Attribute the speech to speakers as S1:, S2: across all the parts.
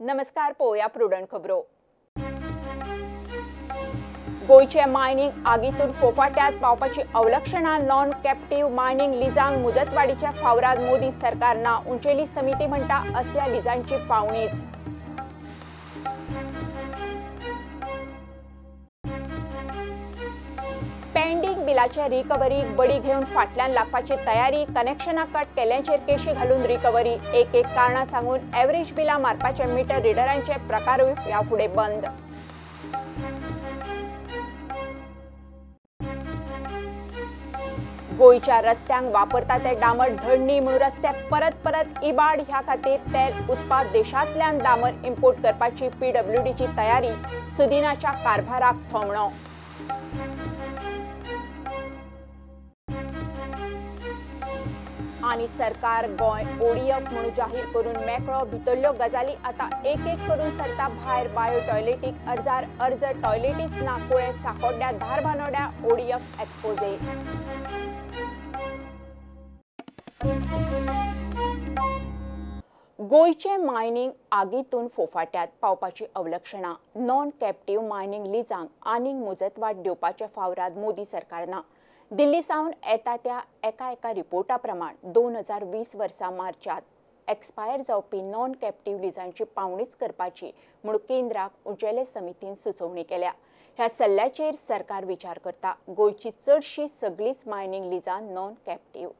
S1: नमस्कार, पळोवया प्रुडंट खबरो। गोंयचे मायनिंग आगीतून फोफाट्यात पावपाची अवलक्षणां नॉन कॅप्टिव्ह मायनिंग लिजांक मुजतवाडीच्या फावराद मोदी सरकार ना। उंचेली समिती म्हणटा असल्या लिजांची पावणीच। पेंडिंग बिलाचे रिकव्हरीक बडी घेवन फाटल्यान लागपाची तयारी। कनेक्शनां कट केल्यांचेर केशी घालून रिकव्हरी। एक एक कारणां सांगून एव्हरेज बिलां मारपाचे मिटर रिडरांचे प्रकारूय ह्या फुडें बंद। गोंयच्या रस्त्यांक वापरता ते डांबर धडणी म्हणून रस्ते परत परत इबाड। ह्या खातीर तेल उत्पाद देशांतल्यान डांबर इम्पोर्ट करपाची पीडब्ल्यूडीची तयारी। सुदिनाच्या कारभाराक थोमणो। आनी सरकार गोंय ओडीएफ म्हणून जाहीर करून मेकळो। भितरल्यो गजाली आतां एक एक करून सरता भायर। बायो टॉयलेटीक अर्जार अर्ज, टॉयलेटीच ना। कुळे साकोड्ड्या धारबानोड्या ओडीएफ एक्सपोजे। गोंयचे मायनिंग आगीतून फोफाट्यात पावपाची अवलक्षणां नॉन कॅप्टिव्ह मायनिंग लिजांक आनीक मुजतवाड दिवपाचे फावराद मोदी सरकार ना। दिल्ली सावन येता त्या एका एका रिपोर्टा प्रमाण 2020 वर्सा मार्चात एक्सपायर जावपी नॉन कॅप्टिव्ह लिजांची पावणीच करपाची म्हूण केंद्राक उंचेले समितीन सुचोवणी केल्या। ह्या सल्ल्याचेर सरकार विचार करता। गोंयची चडशी सगळीच मायनिंग लिजां नॉन कॅप्टिव्ह।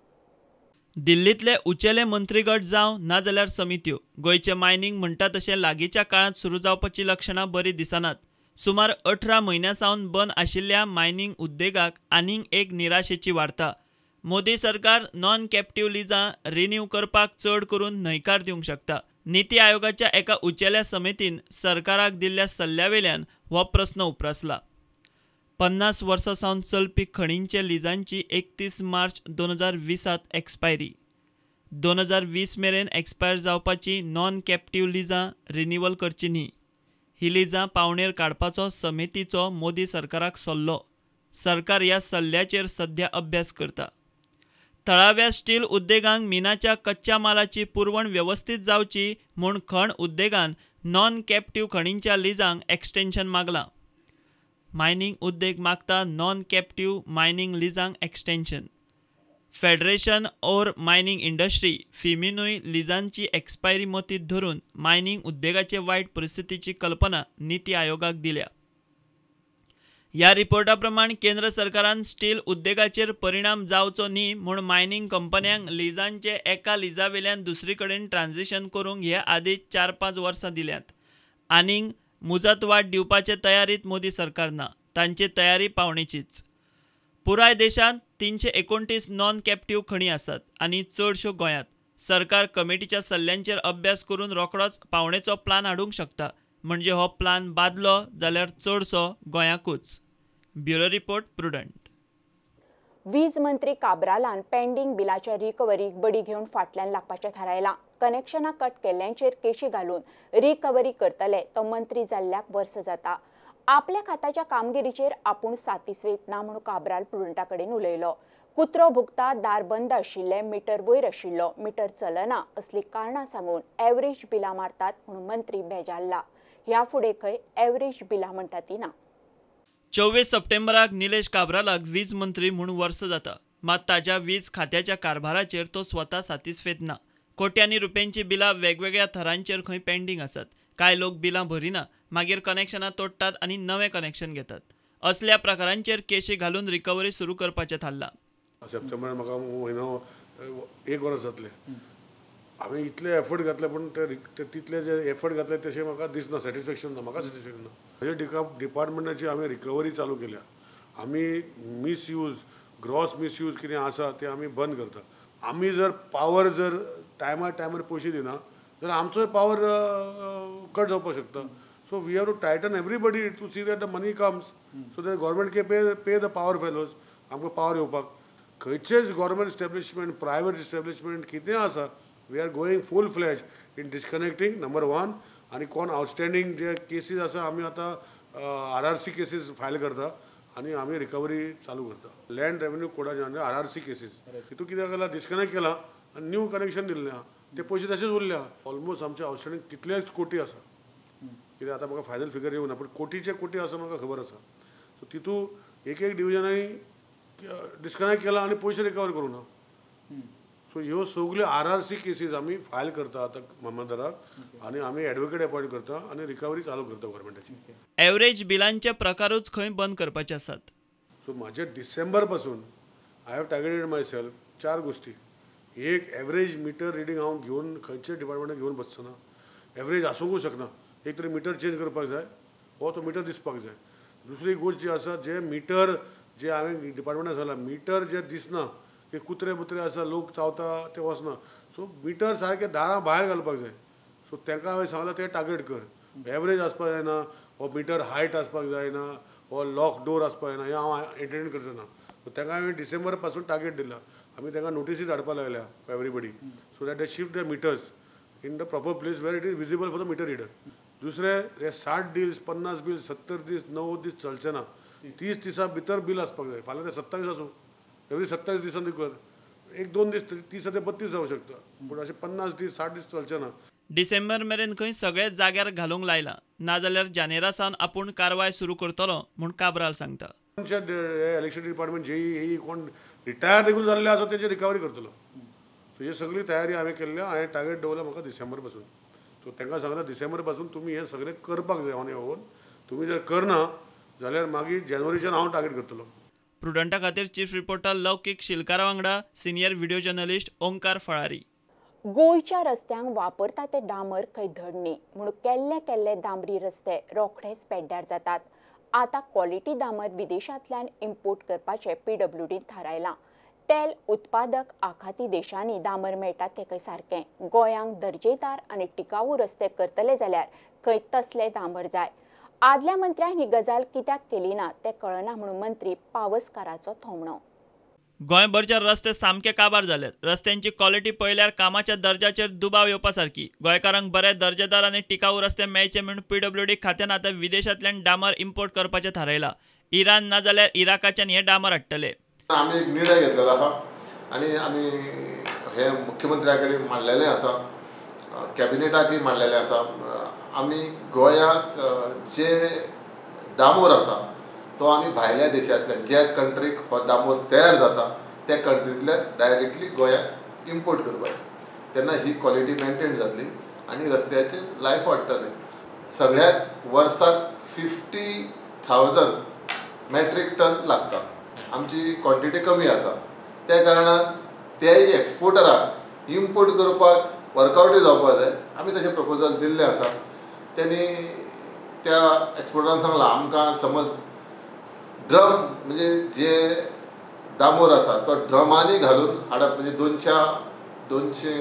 S2: दिल्लींतले उंचेले मंत्रीगट जावं नाजाल्यार समित्यो गोंयचें मायनिंग म्हणटा तशें लागींच्या काळांत सुरू जावपाची लक्षणां बरीं दिसनात। सुमार 18 म्हयन्यां सावन बंद आशिल्ल्या मायनिंग उद्देगाक आनीक एक निराशेची वार्ता। मोदी सरकार नॉन कॅप्टिव्ह लिजां रिन्यू करपाक चड करून न्हयकार दिवंक शकता। निती आयोगाच्या एका उंचेल्या समितीन सरकाराक दिल्ल्या सल्ल्यावेल्यान हो प्रस्न उप्रासला। 50 वर्सां सावन चलपी खणींच्या लिजांची 31 मार्च 2020 एक्सपायरी। 2020 मेरेन एक्सपायर जावपाची नॉन कॅप्टिव्ह लिजां रिन्युअल करची न्ही। ही लिजां पावणेर काडपाचो समितीचो मोदी सरकाराक सल्लो। सरकार ह्या सल्ल्याचेर सध्या अभ्यास करता। थळाव्या स्टील उद्देगांक मिनाच्या कच्च्या मालाची पुरवण वेवस्थीत जावची म्हूण खण उद्देगान नॉन कॅप्टिव्ह खणींच्या लिजांक एक्सटेन्शन मागलां। मायनिंग उद्देग मागता नॉन कॅप्टिव्ह मायनिंग लिजांक एक्सटेन्शन। फेडरेशन और मायनिंग इंडस्ट्री फिमिनूय लिजांची एक्सपायरी मतींत धरून मायनिंग उद्देगाचे वायट परिस्थितीची कल्पना निती आयोगाक दिल्या। ह्या रिपोर्टा प्रमाण केंद्र सरकारान स्टील उद्देगाचेर परिणाम जावचो न्ही म्हूण मायनिंग कंपन्यांक लिजांचे एका लिजावेल्यान दुसरी कडेन ट्रान्झिशन करूंक हे आदीं 4-5 वर्सां दिल्यात। आनीक मुजतवाड दिवपाचे तयारीत मोदी सरकार ना। तांची तयारी पावणेचीच। पुराय देशांत 329 नॉन कॅप्टिव्ह खणी आसात आनी चडश्यो गोंयांत। सरकार कमिटीच्या सल्ल्यांचेर अभ्यास करून रोखडोच पावणेचो प्लान हाडूंक शकता। म्हणजे हो प्लान बादलो जाल्यार चडसो गोंयाकूच। Bureau report, Prudent.
S1: वीज मंत्री काब्रालान पेंडिंग बिलाच्या रिकव्हरीक बडी घेवन फाटल्यान लागपाचें थारायलां। कनेक्शनां कट केल्ल्यांचेर केशी घालून रिकव्हरी करतले तो मंत्री जाल्ल्याक वर्स जाता। आपल्या खात्याच्या कामगिरीचेर आपूण सातिस्वेत ना म्हूण काब्राल प्रुडंटा कडेन उलयलो। कुत्रो भुकता, दार बंद आशिल्लें, मिटर वयर आशिल्लो, मिटर चलना असली कारणां सांगून एव्हरेज बिलां मारतात म्हूण मंत्री बेजारला। ह्या फुडें खंय एव्हरेज बिलां म्हणटा ती ना।
S2: 24 सप्टेंबराक निलेश काब्रालाक वीज मंत्री म्हूण वर्स जाता। मात ताज्या वीज खात्याच्या कारभाराचेर तो स्वता सातिस्फेद ना। कोट्यांनी रुपयांची बिलां वेगवेगळ्या थरांचेर खंय पेंडींग आसात। कांय लोक बिलां भरिना, मागीर कनेक्शनां तोडटात आनी नवें कनेक्शन घेतात। असल्या प्रकारांचेर केशी घालून रिकव्हरी सुरू करपाचें थारलां।
S3: सप्टेंबरान म्हाका म्हयनो एक वर्स जातलें। हांवें इतले एफर्ट घातले पूण ते तितले जे एफर्ट घातले तशें म्हाका दिसना, सॅटिस्फॅक्शन ना, म्हाका सॅटिस्फॅक्शन ना। म्हजे डिपार्टमेंटाची आमी रिकव्हरी चालू केल्या। आमी मिसयूज, ग्रॉस मिसयूज कितें आसा तें आमी बंद करता। आमी जर पावर जर टायमार टायमार पयशे दिना जाल्यार आमचोय पावर कट जावपाक शकता। So we have to tighten everybody to see that the money comes so that government can pay the power fellows. आमकां पावर येवपाक खंयचेच गव्हर्मेंट इस्टॅब्लिशमेंट, प्रायवेट इस्टॅब्लिशमेंट कितें आसा, we are going full fledge in disconnecting number 1। आनी कोण आउटस्टँडींग जे cases आसा आमी आतां आर आर सी केसीस फायल करता आनी आमी रिकव्हरी चालू करता। लँड रेवेन्यू कोडाचे आर आर सी केसीस तितून कितें केलां, डिस्कनेक्ट केलां आनी न्यू कनेक्शन दिल्लें आहा, ते पयशे तशेंच उरल्या। ऑलमोस्ट आमचे आउटस्टँडींग कितलेच कोटी आसा। कित्याक आतां म्हाका फायनल फिगर येवना पूण कोटीचे कोटी आसा म्हाका खबर आसा. सो तितू एक एक डिविजनांनी डिस्कनेक्ट केला आनी पयशे रिकवर करूं ना. सो ह्यो सगल्यो RRC cases आमी फायल करता आतां मामलेदाराक आनी आमी एडवोकेट अपॉयंट करता आनी रिकवरी चालू करता गव्हर्मेंटाची.
S2: एवरेज बिलांचे प्रकारूच खंय बंद करपाचे आसात.
S3: सो म्हाजे डिसेंबर पासून I have targeted myself 4 गोश्टी. एक एवरेज मिटर रिडींग हांव घेवन खंयचे डिपार्टमेंटाक घेवन बसचो ना. एवरेज आसूंकूच शकना. एक तरी मिटर चेंज करपाक जाय हो तो मिटर दिसपाक जाय. दुसरी गोश्ट जी आसा जे मिटर जे हांवें डिपार्टमेंटाक सांगलां मिटर जे दिसना की कुत्रे बुत्रे आसा लोक चावता ते वचना. सो मिटर सारके दारां भायर घालपाक जाय. सो तांकां हांवें सांगलां ते टार्गेट कर. एवरेज आसपाक जायना हो मिटर हायट आसपाक जायना हो लॉक डोर आसपाक जायना हें हांव एंटरटेन करचो ना. सो तांकां हांवें डिसेंबर पासून टार्गेट दिला. आमी तांकां नोटिसी धाडपाक लागल्या everybody so that they shift the meters in the proper place where it is visible for the meter reader. दुसरें हे 60 दीस 50 बील 70 दीस 90 दीस चलचे ना. 30 दिसां भितर बील आसपाक जाय. फाल्यां ते 27 आसूं एवरी 27 दिसांनी कर 1-2 दीस 30 ते 32 जावं शकता पूण अशें 50 दीस 60 दीस चलचे ना.
S2: डिसेंबर मेरेन खंय सगळे जाग्यार घालूंक लायला नाजाल्यार जानेरा सावन आपूण कारवाय सुरू करतलो म्हूण काब्राल सांगता.
S3: इलेक्ट्रिसिटी डिपार्टमेंट जेई कोण रिटायर देखून जाल्ले आसा तेंची रिकवरी करतलो. सो ही सगळी तयारी हांवें केल्ल्या. हांवें टार्गेट दवरला म्हाका डिसेंबर पासून. सो तांकां सांगलां डिसेंबर पासून तुमी हें सगळें करपाक जाय ऑन your own. तुमी जर करना जाल्यार मागीर जानेवारीच्यान हांव टार्गेट करतलो.
S2: प्रुडंटा खातीर चीफ रिपोर्टर लौकीक शिलकारा वांगडा senior video journalist Omkar Falari.
S1: गोंयच्या रस्त्यांक वापरता ते डांबर खंय धड न्ही म्हूण केल्ले केल्ले डांबरी रस्ते रोखडेच पेड्ड्यार जातात. आतां क्वॉलिटी डांबर विदेशांतल्यान इम्पोर्ट करपाचें PWDन थारायलां. तेल उत्पादक आखाती देशांनी डांबर मेळटा तें खंय सारकें. गोंयांक दर्जेदार आनी टिकाऊ रस्ते करतले जाल्यार खंय तसले डांबर जाय. आदल्या मंत्र्यान ही गजाल कित्याक केली ना तें कळना म्हणून मंत्री पावसकाराचो थोमणो.
S2: गोंयभरचे रस्ते सामके काबार जाल्यात. रस्त्यांची क्वॉलिटी पळयल्यार कामाच्या दर्जाचेर दुबाव येवपा सारकी. गोंयकारांक बरे दर्जेदार आनी टिकाऊ रस्ते मेळचे म्हूण PWD खात्यान आतां विदेशांतल्यान डांबर इम्पोर्ट करपाचें थारायलां. इराण नाजाल्यार इराकाच्यान हे डांबर हाडटले.
S4: आमी एक निर्णय घेतलेलो आसा आनी आमी हे मुख्यमंत्र्या कडेन मांडलेलें आसा, कॅबिनेटाकय मांडलेलें आसा. आमी गोंयाक जे डांबर आसा तो आमी भायल्या देशांतल्यान ज्या कंट्रीक हो डांबर तयार जाता त्या कंट्रींतल्यान डायरेक्टली गोंयाक इम्पोर्ट करपाक, तेन्ना ही क्वॉलिटी मेनटेन जातली आनी रस्त्याचें लायफ वाडटलें. सगळ्याक वर्साक 50,000 मॅट्रीक टन लागता. आमची क्वॉन्टिटी कमी आसा त्या कारणान तेय एक्सपोर्टराक इम्पोर्ट करपाक वर्कआवटूय जावपाक जाय. आमी तशें प्रपोजल दिल्लें आसा. तेणी त्या एक्सपोर्टरान सांगलां आमकां समज ड्रम म्हणजे जे डांबर आसा तो ड्रमांनी घालून हाडप म्हणजे 200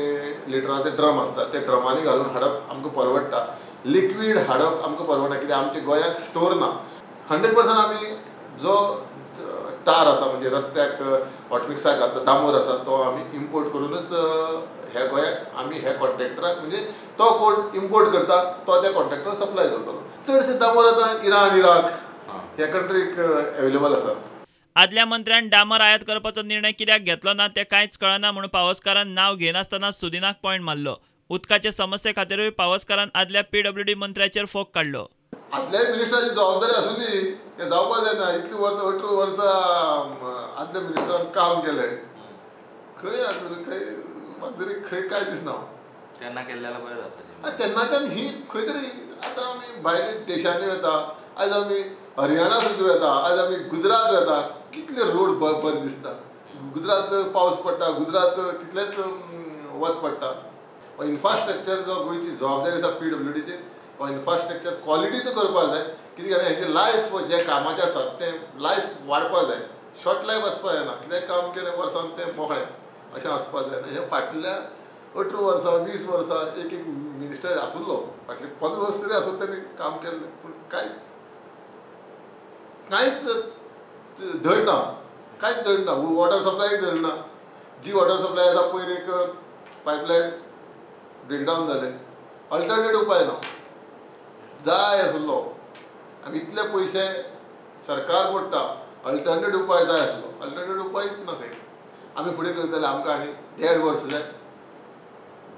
S4: लिटराचे ड्रम आसता ते ड्रमांनी घालून हाडप आमकां परवडटा. लिक्वीड हाडप आमकां परवडना कित्याक आमच्या गोंयाक स्टोर ना. 100% आमी जो टार आसा म्हणजे रस्त्याक हॉटमिक्साक घालता डांबर आसा तो आमी इम्पोर्ट करूनच ह्या गोंयाक आमी ह्या कॉन्ट्रॅक्टराक म्हणजे तो कोण इम्पोर्ट करता तो त्या कॉन्ट्रॅक्टराक सप्लाय करतलो. चडशे डांबर आतां इराण इराक ह्या कंट्रीक अवेलेबल आसा.
S2: आदल्या मंत्र्यान डांबर आयात करपाचो निर्णय कित्याक घेतलो ना तें कांयच कळना म्हूण पावसकारान नांव घेनासतना सुदिनाक पॉयंट मारलो. उदकाचे समस्ये खातीरूय पावसकारान आदल्या PWD मंत्र्याचेर फोग काडलो.
S4: आदल्या मिनिस्टराची जबाबदारी आसूं दी, हें जावपाक जायना. इतलीं वर्सां 18 वर्सां आदल्या मिनिस्टरान काम केलें, खंय आसूं खंय म्हाका तरी खंय कांय दिसना.
S5: तेन्ना केल्लें जाल्यार बरें जावपाचें.
S4: तेन्नाच्यान ही खंय तरी आतां आमी भायल्या देशांनी वता, आयज आमी हरियाणा सुद्दां वता, आयज आमी गुजरात वता, कितले रोड बरे दिसता. गुजरात पावस पडटा, गुजरात तितलेंच वत पडटा. इन्फ्रास्ट्रक्चर जो गोंयची जबाबदारी आसा PWDची, हो इन्फ्रास्ट्रक्चर क्वॉलिटीचो करपाक जाय. कित्याक हेजें लायफ जें कामाचें आसा तें लायफ वाडपाक जाय, शॉर्ट लायफ आसपाक जायना. कितें काम केलें वर्सान तें मोकळें अशें आसपाक जायना. हें फाटल्या 18 वर्सां 20 वर्सां एक एक मिनिस्टर आसुल्लो, फाटलीं 15 वर्सां तरी आसून तेणी काम केल्लें, पूण कांयच कांयच धड ना, कांयच धड ना. वॉटर सप्लाय धड ना. जी वॉटर सप्लाय आसा पयर एक पायपलायन ब्रेकडावन जालें, अल्टरनेट उपाय ना जाय आसलो. आमी इतले पयशे सरकार मोडटा, अल्टरनेट उपाय जाय आसलो, अल्टरनेट उपायच ना खंय. आमी फुडें करतले आमकां आनी 1.5 वर्स जाय,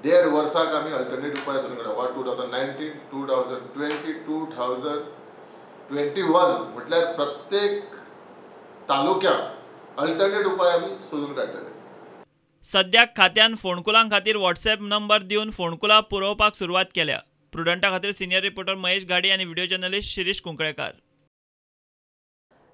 S4: 1.5 वर्साक आमी अल्टरनेट उपाय सोदून काडटा. वा 2019, 2020, 2021 म्हटल्यार प्रत्येक तालुक्याक अल्टरनेट उपाय आमी सोदून काडटले.
S2: सद्याक खात्यान फोंडकुलां खातीर व्हॉट्सएप नंबर दिवन फोंडकुलां पुरोवपाक सुरवात केल्या. प्रुडंटा खातीर सिनियर रिपोर्टर महेश घाडी आनी व्हिडिओ जर्नलिस्ट शिरीष कुंकळेकार.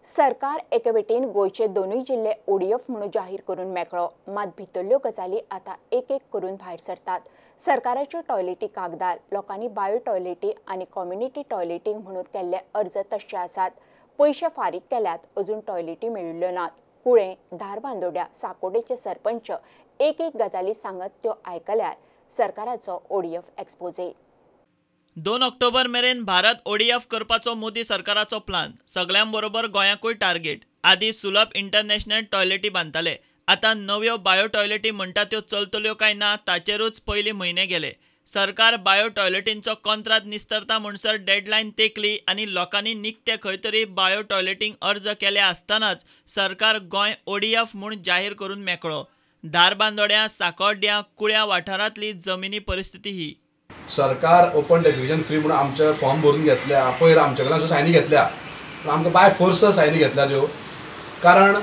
S1: सरकार एके वटेन गोंयचे दोनूय जिल्ले ओडीएफ म्हणून जाहीर करून मेकळो, मात भितरल्यो गजाली आतां एक एक करून भायर सरतात. सरकाराच्यो टॉयलेटी कागदार, लोकांनी बायो टॉयलेटी आनी कम्युनिटी टॉयलेटींग म्हणून केल्ले अर्ज तशे आसात. पयशे फारीक केल्यात, अजून टॉयलेटी मेळिल्ल्यो नात. कुळें, धारबांदोड्या, साकोडेचे सरपंच एक एक गजाली सांगत त्यो आयकल्यार सरकाराचो ओडीएफ एक्सपोजे.
S2: 2 ऑक्टोबर मेरेन भारत ओडीएफ करपाचो मोदी सरकाराचो प्लान. सगळ्यां बरोबर गोंयाकूय टार्गेट. आदी सुलभ इंटरनॅशनल टॉयलेटी बांदताले, आतां नव्यो बायो टॉयलेटी म्हणटा त्यो चलतल्यो काय ना ताचेरूच पयलीं म्हयने गेले. सरकार बायो टॉयलेटींचो कॉन्त्रात निस्तरता म्हणसर डेडलायन तेंकली आनी लोकांनी निकते खंय तरी बायो टॉयलेटींक अर्ज केले आसतनाच सरकार गोंय ओडीएफ म्हूण जाहीर करून मेकळो. धारबांदोड्यां, साकोड्ड्यां, कुळ्यां वाठारांतली जमिनी परिस्थिती ही.
S6: सरकार ओपन डेफिकेशन फ्री म्हणून आमचे फॉर्म भरून घेतल्या, पयर आमचे कडल्यान सायनी घेतल्या, पूण आमकां बाय फोर्स सायनी घेतल्या त्यो, कारण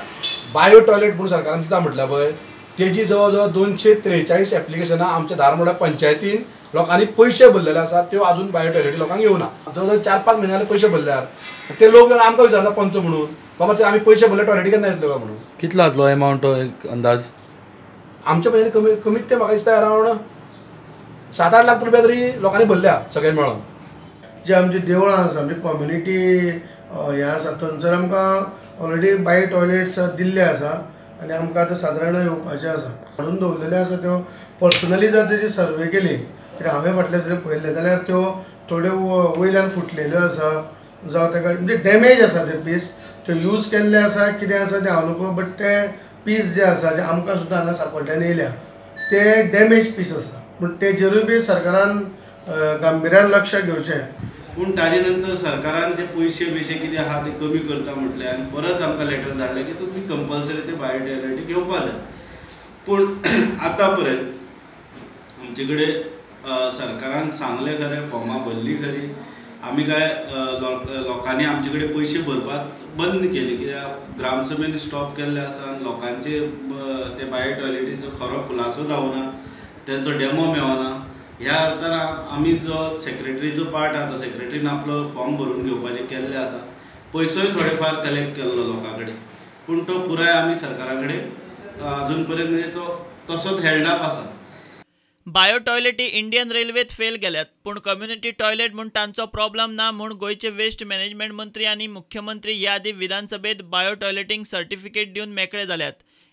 S6: बायो टॉयलेट म्हणून सरकारान दिता म्हटल्या पळय तेजी जवळ जवळ 243 एप्लिकेशनां आमच्या धारबांदोड्या पंचायतीन लोकांनी पयशे भरलेले आसात, त्यो अजून बायो टॉयलेटी लोकांक येवना. जवळ जवळ 4-5 म्हयने जाले पयशे भरल्यार, ते लोक येवन आमकां विचारता पंच म्हणून, बाबा ते आमी पयशे भरले टॉयलेटी केन्ना येतल्यो काय म्हणून.
S7: कितलो जातलो एमावंट एक अंदाज?
S6: आमच्या पंचायतीन कमीत ते म्हाका दिसता अरावंड 7-8 लाख रुपया तरी लोकांनी भरल्या सगळे मेळोन.
S8: जे आमची देवळां आसा, आमची कम्युनिटी हें आसा थंयसर आमकां ऑलरेडी बाय टॉयलेट्स दिल्ले आसा आनी आमकां आतां सादारण येवपाचें आसा. हाडून दवरलेले आसा त्यो पर्सनली जर तेजी सर्वे केली, कित्याक हांवें फाटल्या सगळें पळयल्लें जाल्यार त्यो थोड्यो वयल्यान फुटलेल्यो आसा, जावं ताका म्हणजे डॅमेज आसा ते पीस, त्यो यूज केल्ले आसा कितें आसा तें हांव नको, बट ते पीस जे आसा जे आमकां सुद्दां हांगा साकोड्ड्यान येयल्या ते डॅमेज पीस आसा, पूण तेजेरूय बी सरकारान गांभिर्यान लक्ष घेवचें.
S9: पूण ताजे नंतर सरकारान जे पयशे बियशे कितें आहा ते कमी करता म्हटलें आनी परत आमकां लेटर धाडलें की तुमी कंपल्सरी ते बायो टॉयलेटी घेवपा जाय. पूण आतां पर्यंत आमचे कडेन सरकारान सांगलें खरें, फॉर्मां भरलीं खरी, आमी काय लोकांनी आमचे कडेन पयशे भरपाक बंद केली, कित्याक ग्रामसभेन स्टॉप केल्लें आसा आनी लोकांचे ते बायो टॉयलेटीचो खरो खुलासो जावना, तेंचो डेमो मेळना. ह्या अर्थान आमी जो सेक्रेटरीचो पार्ट आहा तो सेक्रेटरीन आपलो फॉर्म भरून घेवपाचें केल्लें आसा, पयसोय थोडे फार कलेक्ट केल्लो लोकां कडेन, पूण तो पुराय आमी सरकारा कडेन अजून पर्यंत म्हणजे तो तसोच हेल्ड अप आसा.
S2: बायो टॉयलेटी इंडियन रेल्वेत फेल गेल्यात, पूण कम्युनिटी टॉयलेट म्हूण तांचो प्रॉब्लम ना म्हूण गोंयचे वेस्ट मॅनेजमेंट मंत्री आनी मुख्यमंत्री ह्या आदीं विधानसभेत बायो टॉयलेटींक सर्टिफिकेट दिवन मेकळे जाल्यात.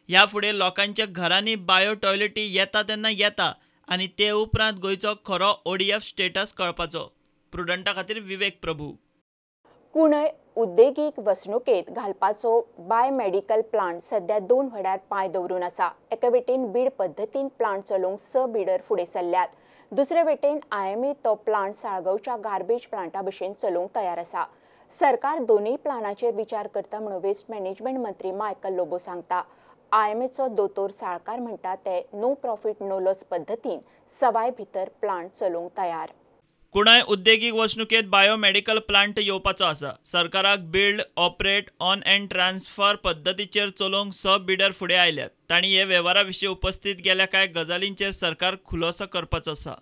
S2: ह्या फुडें लोकांच्या घरांनी बायो टॉयलेटी येता तेन्ना येता आनी ते उपरांत गोंयचो खरो ओडीएफ स्टेटस कळपाचो. प्रुडंटा खातीर विवेक प्रभू.
S1: कुणय उद्देगीक वसणुकेत घालपाचो बायोमेडिकल प्लांट सध्या 2 व्हड्यार पांय दवरून आसा. एके वटेन बीड पद्दतीन प्लांट चलोवंक 6 बिडर फुडें सरल्यात, दुसरे वटेन आयएमए तो प्लांट साळगांवच्या गार्बेज प्लांटा भशेन चलोवंक तयार आसा. सरकार दोनूय प्लानाचेर विचार करता म्हणून वेस्ट मॅनेजमेंट मंत्री मायकल लोबो सांगता. आयएमएचो दोतोर साळकार म्हणटा ते नो प्रॉफिट नो लॉस पद्दतीन सवाय भितर प्लांट चलोवंक तयार.
S2: कुणाय उद्देगीक वसणुकेत बायोमेडिकल प्लांट येवपाचो आसा. सरकाराक build, operate, own and transfer पद्दतीचेर चलोवंक 6 बिडर फुडें आयल्यात. तांणी हे वेव्हारा विशीं उपस्थित गेल्या कांय गजालींचेर सरकार खुलासो करपाचो आसा.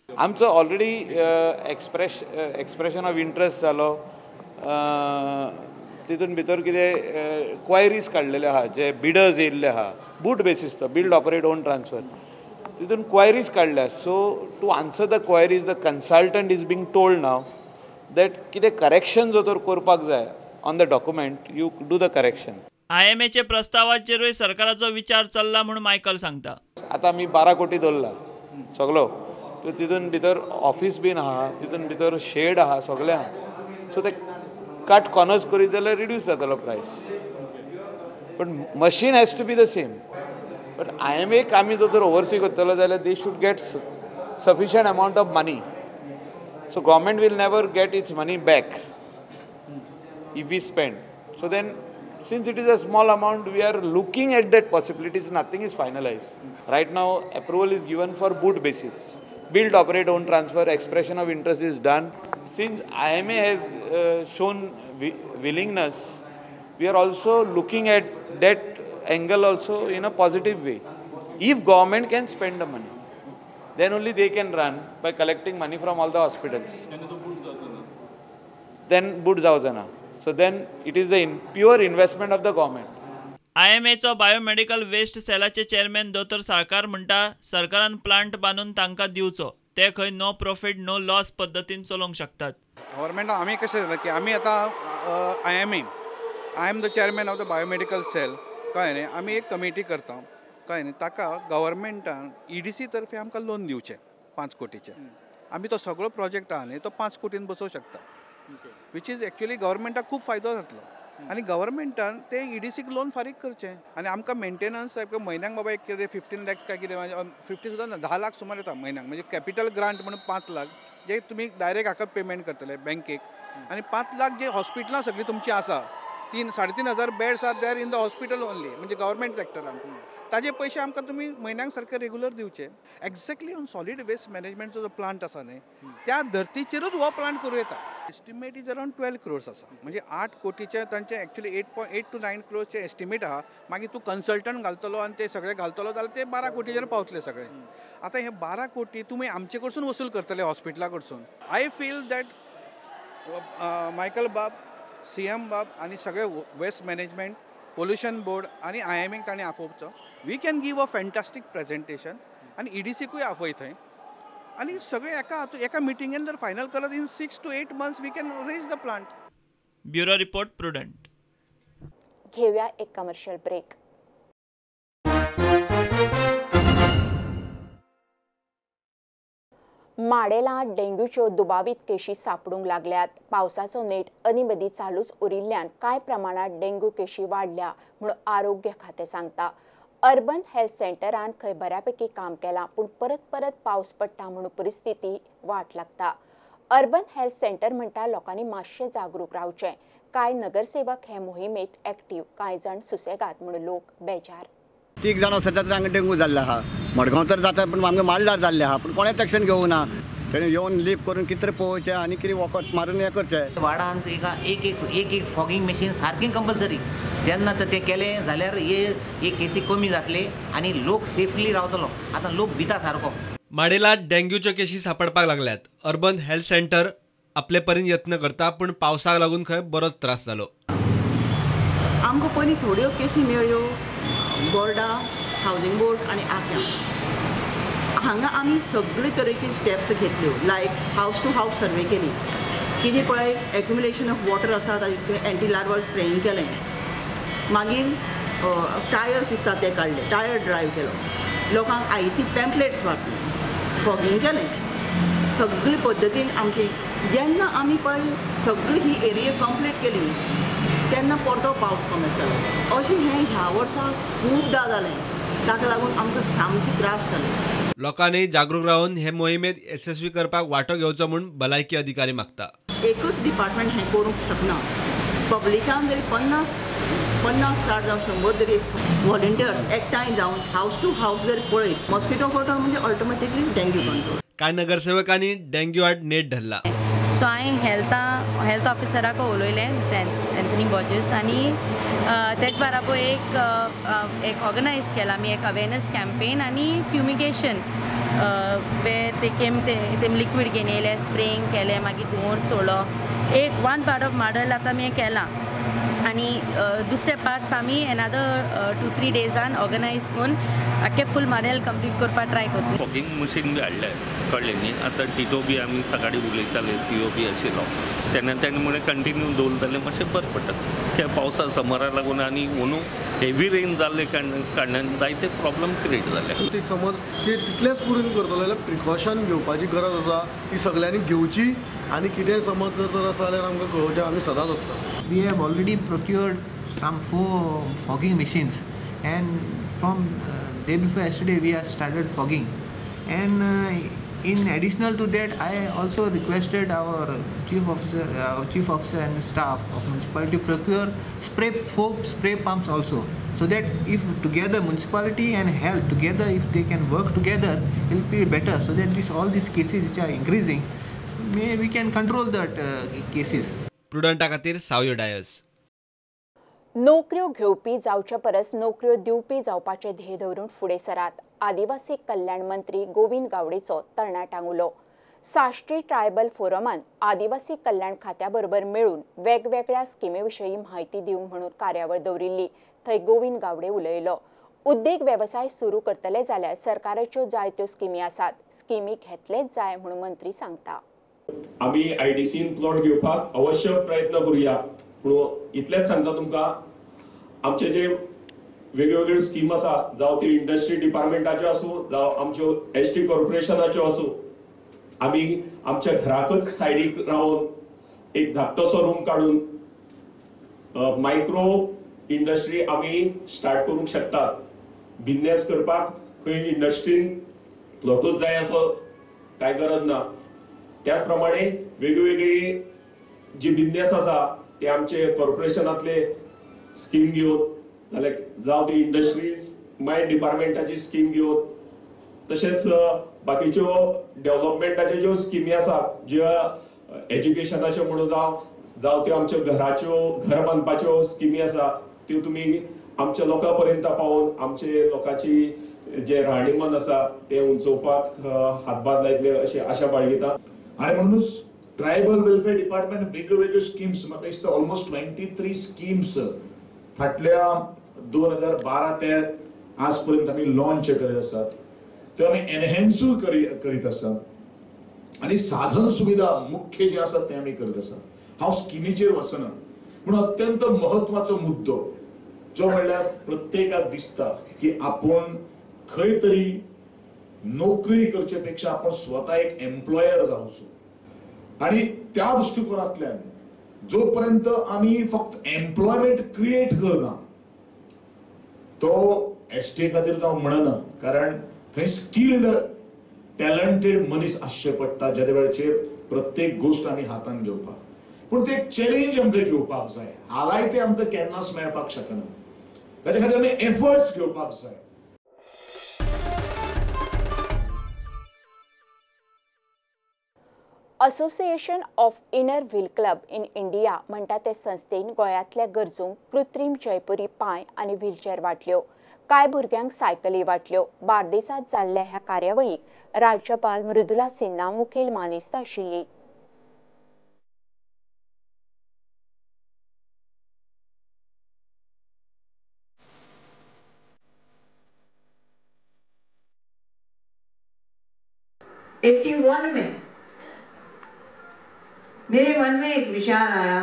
S10: आमचो ऑलरेडी एक्सप्रेशन ऑफ इंट्रस्ट जालो, तितून भितर कितें क्वायरीज काडलेले आहा, जे बिडर्स येयल्ले आहा बूट बेसीस तो बिल्ड ऑपरेट ओन ट्रान्सफर, तितून क्वायरीज काडल्या. So to answer the queries the consultant is being told now that कितें करेक्शन जर तर करपाक जाय on the document you do the correction.
S2: आयएमएचे प्रस्तावाचेरूय सरकाराचो विचार चल्ला म्हूण मायकल सांगता.
S10: आतां आमी 12 कोटी दवरला सगलो, तितून भितर ऑफिस बीन आहा, तितून भितर शेड आहा, सगळें आहा. सो ते कट कॉर्नर्स करीत जाल्यार रिड्यूस जातलो प्रायस, पण machine has to be the same. But आयएमएक आमी जर तर ओवरसी करतलो जाल्यार they should get sufficient amount of money, so government will never get its money back if we spend. So then Since it is a small amount, we are looking at that possibilities. Nothing is finalized. Right now, approval is given for boot basis. Build, operate, own, transfer, expression of interest is done. Since IMA has shown willingness, we are also looking at that angle also in a positive way. If government can spend the money, then only they can run by collecting money from all the hospitals. Then boot जावचो. So then it is the pure investment of the government.
S2: IMAचो biomedical waste सेलाचे chairman दोतोर साळकार म्हणटा सरकारान plant बांदून तांकां दिवचो, ते खंय no profit no loss पद्दतीन चलोवंक शकतात.
S11: गव्हर्मेंट आमी कशें जालां की आमी आतां IMA, I am the chairman of the biomedical cell, कळ्ळें न्ही. आमी एक कमिटी करता, कळ्ळें न्ही. ताका गव्हर्मेंटान EDC तर्फे आमकां लोन दिवचें 5 कोटीचें. आमी तो सगळो प्रोजेक्ट आहा न्ही तो 5 कोटीन बसोवंक शकता, which is actually गव्हर्मेंटाक खूब फायदो जातलो. आनी गव्हर्मेंटान ते EDCक लोन फारीक करचें आनी आमकां मेंटेनन्स म्हयन्याक बाबा एक कितें 15 लॅक्स काय कितें 50 सुद्दां ना, 10 लाख सुमार येता म्हयन्याक. म्हणजे कॅपिटल ग्रांट म्हणून 5 लाख जे तुमी डायरेक्ट हाका पेमेंट करतले बँकेक, आनी 5 लाख जे हॉस्पिटलां सगळीं तुमची आसा, 3,500 3.5 beds are there in the hospital only, म्हणजे गव्हर्मेंट सेक्टरान, ताजे पयशे आमकां तुमी म्हयन्याक सारके रेगुलर दिवचे. एक्झॅक्टली ऑन सॉलीड वेस्ट मॅनेजमेंटचो जो प्लांट आसा न्ही त्या धर्तीचेरूच हो प्लांट करूं येता. एस्टिमेट is around 12 crores आसा, म्हणजे 8 कोटीचे तांचे एक्चुअली 8.8 to 9 क्रोर्सचे एस्टिमेट आहा. मागीर तूं कन्सल्टंट घालतलो आनी ते सगळे घालतलो जाल्यार ते 12 कोटीचेर पावतले सगळे. आतां हे 12 कोटी तुमी आमचे कडसून वसूल करतले हॉस्पिटला कडसून. I feel that Michael बाब, CM बाब आनी सगळे वेस्ट मॅनेजमेंट पोल्युशन बोर्ड आनी IMAक तांणी आफोवचो. We can give a fantastic presentation आनी EDCकूय आफय थंय, आनी सगळे एका एका मिटिंगेन जर फायनल करत in 6 to 8 months we can raise the plant.
S2: Bureau report, Prudent.
S1: घेऊया एक कमर्शियल ब्रेक. माडेला डेंग्यूच्यो दुबावीत केशी सापडूंक लागल्यात. पावसाचो नेट अनीमदी चालूच उरिल्ल्यान कांय प्रमाणात डेंग्यू केशी वाडल्या म्हणून आरोग्य खातें सांगता. अर्बन हेल्थ सेंटरान खंय बऱ्यापैकी काम केलां, पूण परत परत पावस पडटा म्हणून परिस्थिती वाट लागता. अर्बन हेल्थ सेंटर म्हणटा लोकांनी मातशें जागरूक रावचें. कांय नगरसेवक हे मोहिमेंत एक्टीव, कांय जाण सुसेगात म्हणून लोक बेजार.
S12: 3 जाणां सद्या तर हांगा डेंगू जाल्ले आहा, मडगांव तर जाता पूण आमकां माडलार जाल्ले आहा, पूण कोणेच एक्शन घेवंक ना. तेणें येवन लीप करून कितें तरी पळोवचें आनी कितें वखद मारून हें करचें.
S13: वाडांत एक एक एक फॉगिंग मशीन सारकें कंपल्सरी, तेन्ना तर तें केलें जाल्यार हे केसी कमी जातले आनी लोक सेफली रावतलो. आतां लोक भिता सारको.
S14: माडेला डेंग्यूच्यो केशी सापडपाक लागल्यात. अर्बन हेल्थ सेंटर आपले परीन यत्न करता, पूण पावसाक लागून खंय बरोच त्रास जालो.
S15: आमकां पयलीं थोड्यो केसी मेळ्ळ्यो बोर्डा, हावजींग बोर्ड आनी आक्यां. हांगा आमी सगळे तरेचे स्टेप्स घेतल्यो, like house to house survey केली, कितें पळय एक्युमुलेशन ऑफ वॉटर आसा ताजें एंटी लार्वल स्प्रेईंग केलें, मागीर टायर्स दिसता ते काडले, टायर ड्रायव केलो, लोकांक IEC पॅम्पलेट्स वांटले, फॉगिंग केलें, सगळी पद्दतीन आमची. जेन्ना आमी पळय सगळी ही एरिया कंप्लीट केली तेन्ना परतो पावस कमी जालो. अशें हें ह्या वर्सा खूबदां जालें, ताका लागून आमकां सामके त्रास जाले.
S14: लोकांनी जागरूक रावन हे मोहिमेंत यशस्वी करपाक वांटो घेवचो म्हूण भलायकी अधिकारी मागता.
S15: एकूच डिपार्टमेंट हें करूंक शकना. पब्लिकान जरी 50, 60 जावं 100 जरी व्हॉलंटियर्स एकठांय जावन हावस टू हावस जर पळयत मॉस्किटो कंट्रोल म्हणजे ऑटोमॅटिकली डेंग्यू कंट्रोल.
S14: कांय नगरसेवकांनी डेंग्यू आड नेट धरला.
S16: सो हांवें हेल्थ ऑफिसराक उलयलें, मिस्टर एंथनी बॉर्जीस, आनी तेच बराबर एक ऑर्गनायज केला आमी एक अवेरनस कॅम्पेन आनी फ्युमिगेशन. ते केम ते लिक्वीड घेवन येयले, स्प्रेईंग केलें, मागीर धुंवर सोडलो. एक वन पार्ट ऑफ मॉडल आतां आमी केलां आनी दुसरे पार्ट्स आमी एनादर 2-3 डेजान ऑर्गनायज करून आख्खे फूल मॉडेल कंप्लीट करपाक ट्राय करता.
S17: फॉगिंग मशीन बी हाडलें, कळ्ळें न्ही. आतां टिटो बी आमी सकाळीं उलयताले, CO बी आशिल्लो तेन्ना ताणें म्हणलें कंटिन्यू दवरलें जाल्यार मातशें बरें पडटा. त्या पावसा समरा लागून आनी अंदू हेवी रेन जाल्ले कारणान जायते प्रॉब्लम क्रिएट जाले.
S18: एक समज की तितलेंच पुरून करतलो जाल्यार प्रिकॉशन घेवपाची गरज आसा, ती सगळ्यांनी घेवची आनी कितें समज जर आसा जाल्यार आमकां कळोवचें, आमी सदांच आसता.
S19: We have already procured some 4 fogging machines and from day before yesterday we have started fogging and In additional to that, I also requested our chief officer and staff of municipality to procure 4 spray pumps also, so that if together municipality and health together, if they can work together, it will be better, so that all these cases which are increasing, we can control that cases.
S14: प्रुडंटा खातीर सावयो डायस.
S1: नोकऱ्यो घेवपी जावचे परस नोकऱ्यो दिवपी जावपाचे ध्येय धरून फुडें सरात. आदिवासी कल्याण मंत्री गोविंद गावडेचो तरणाट्यांक उलो. साश्टी ट्रायबल फोरमान आदिवासी कल्याण खात्या बरोबर मेळून वेगवेगळ्या स्किमी विशीं म्हायती दिवंक म्हणून कार्यावळ दवरिल्ली. थंय गोविंद गावडे उलयलो. उद्देग वेवसाय सुरू करतले जाल्यार सरकाराच्यो जायत्यो स्किमी आसात, स्किमी घेतलेच जाय म्हणून मंत्री सांगता.
S20: आमी आयडीसीन प्लॉट घेवपाक अवश्य प्रयत्न करूया, पूण इतलेंच सांगता तुमकां, आमचे जे वेगवेगळ्यो स्कीम आसा, जावं ती इंडस्ट्री डिपार्टमेंटाच्यो आसूं, जावं आमच्यो एस टी कॉर्पोरेशनाच्यो आसूं, आमी आमच्या घराकच सायडीक रावन एक धाकटोसो रूम काडून मायक्रो इंडस्ट्री आमी स्टार्ट करूंक शकतात. बिजनेस करपाक खंय इंडस्ट्रीन प्लॉटूच जाय असो कांय गरज ना. त्याच प्रमाणे वेगवेगळी जी बिजनेस आसा ते आमचे कॉर्पोरेशनांतले स्कीम घेवन, जाल्यार जावं ती इंडस्ट्रीज मायन डिपार्टमेंटाची स्कीम घेवन, तशेंच बाकीच्यो डेव्हलपमेंटाच्यो ज्यो स्किमी आसात, ज्यो एज्युकेशनाच्यो म्हणून जावं त्यो आमच्यो घराच्यो घर बांदपाच्यो स्किमी आसा, त्यो तुमी आमच्या लोकां पर्यंत पावोवन आमचे लोकांची जे राहणीमान आसा ते उंचोवपाक हातभार लायतले अशी आशा बाळगिता.
S21: आनी म्हणूनच ट्रायबल वेलफेअर डिपार्टमेंट वेगळ्यो स्किम्स, म्हाका दिसता ऑलमोस्ट 23 स्किम्स फाटल्या 2012 ते आज पर्यंत आमी लॉन्च करीत आसात, त्यो आमी एनहेन्सूय करीत आसात आनी साधन सुविधा मुख्य जे आसा ते आमी करीत आसात. हांव स्किमीचेर वचना, पूण अत्यंत म्हत्वाचो मुद्दो जो म्हणल्यार प्रत्येकाक दिसता की आपूण खंय तरी नोकरी करचे पेक्षा आपण स्वता एक एम्प्लॉयर जावचो, आनी त्या दृश्टिकोनांतल्यान जो पर्यंत आमी फक्त एम्प्लॉयमेंट क्रिएट करना तो एस टी खातीर हांव म्हणना, कारण थंय स्किल्ड टॅलंटेड मनीस आसचे पडटा जेदे वेळचेर प्रत्येक गोश्ट आमी हातान घेवपाक. पूण ते एक चॅलेंज आमकां घेवपाक जाय, हालाय ते आमकां केन्नाच मेळपाक शकना, ताचे खातीर आमी एफर्ट्स घेवपाक जाय.
S1: Association of inner wheel club in India म्हणटा ते संस्थेन गोंयांतल्या गरजूंक कृत्रीम जयपुरी पांय आनी व्हीलचेअर वांटल्यो. कांय भुरग्यांक सायकली वांटल्यो. बार्देसांत जाल्ल्या ह्या कार्यावळीक राज्यपाल मृदुला सिन्हा मुखेल मानेस्त आशिल्ली.
S22: 81 में मेरे मन में एक विचार आया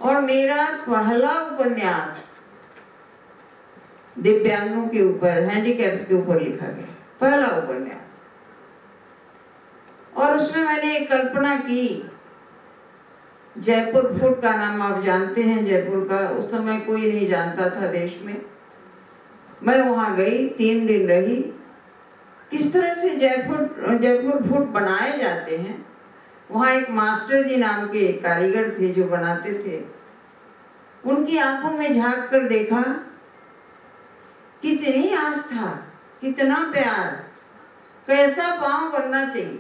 S22: और मेरा पहला उपन्यास दिव्यांगों के ऊपर, हैंडीकैप्स के ऊपर लिखा गया, पहला उपन्यास। और उसमें मैंने एक कल्पना की, जयपुर फूट का नाम आप जानते हैं, जयपुर का उस समय कोई नहीं जानता था देश में। मैं वहाँ गई, 3 दिन रही, किस तरह से जयपुर फूट बनाए जाते हैं। वहाँ एक मास्टर जी नाम के कारीगर थे जो बनाते थे, उनकी आंखों में झांक कर देखा कितनी आस्था, कितना प्यार, कैसा पाँव बनना चाहिए,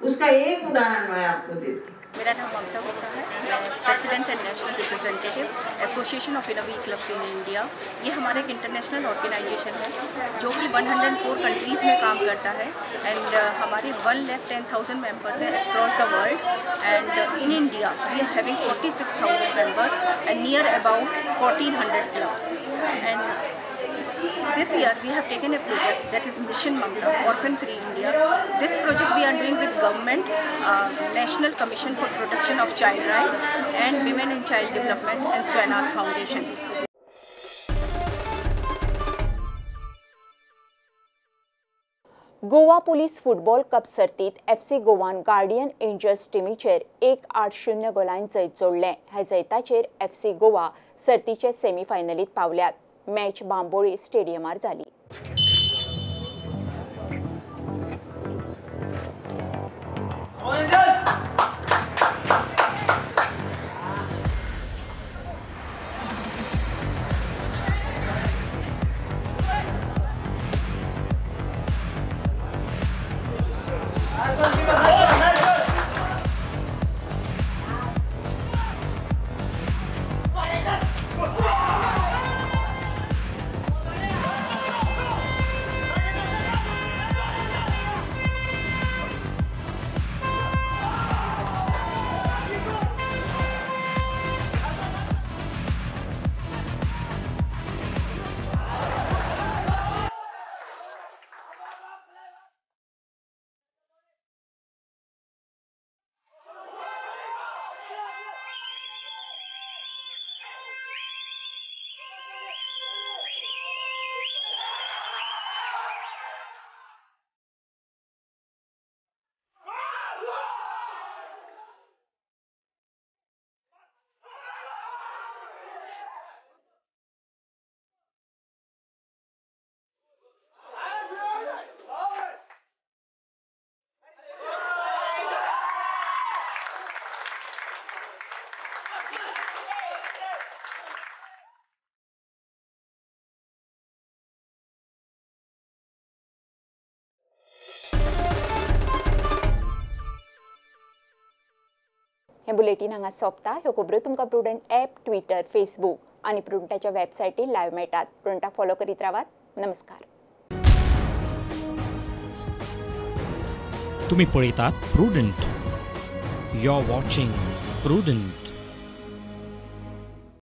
S22: उसका एक उदाहरण मैं आपको देती हूँ।
S23: मेरा नाम ममता गुप्ता है, मैं president and national representative association of inner wheel clubs in India. ये हमारा एक इंटरनेशनल ऑर्गेनाइजेशन है जो कि 104 कंट्रीज़ में काम करता है एंड हमारे 1,10,000 मेंबर्स हैं across the world and in India we are having 46,000 members and near about 1,400 clubs. And this year we have taken a project that is Mission Mamta, Orphan Free India. This project we are doing with government, National Commission for Protection of Child Rights and Women and Child Development and Swanath Foundation.
S1: Goa police football cup सर्तीत FC गोवान guardian angels टिमीचेर 1-8-0 गोलान जैत जोडलें. ह्या जैताचेर FC Goa सर्तीचे सेमीफायनलीत पावल्यात. Match Bambolim स्टेडियमार जाली. हें bulletin हांगा सोंपता. ह्यो खबरो तुमकां प्रुडंट ॲप, ट्विटर, फेसबूक आनी प्रुडंटाच्या वेबसायटीर लायव्ह मेळटात. प्रुडंटाक फॉलो करीत रावात. नमस्कार.
S3: तुम्ही पळयतात Prudent. You are watching Prudent.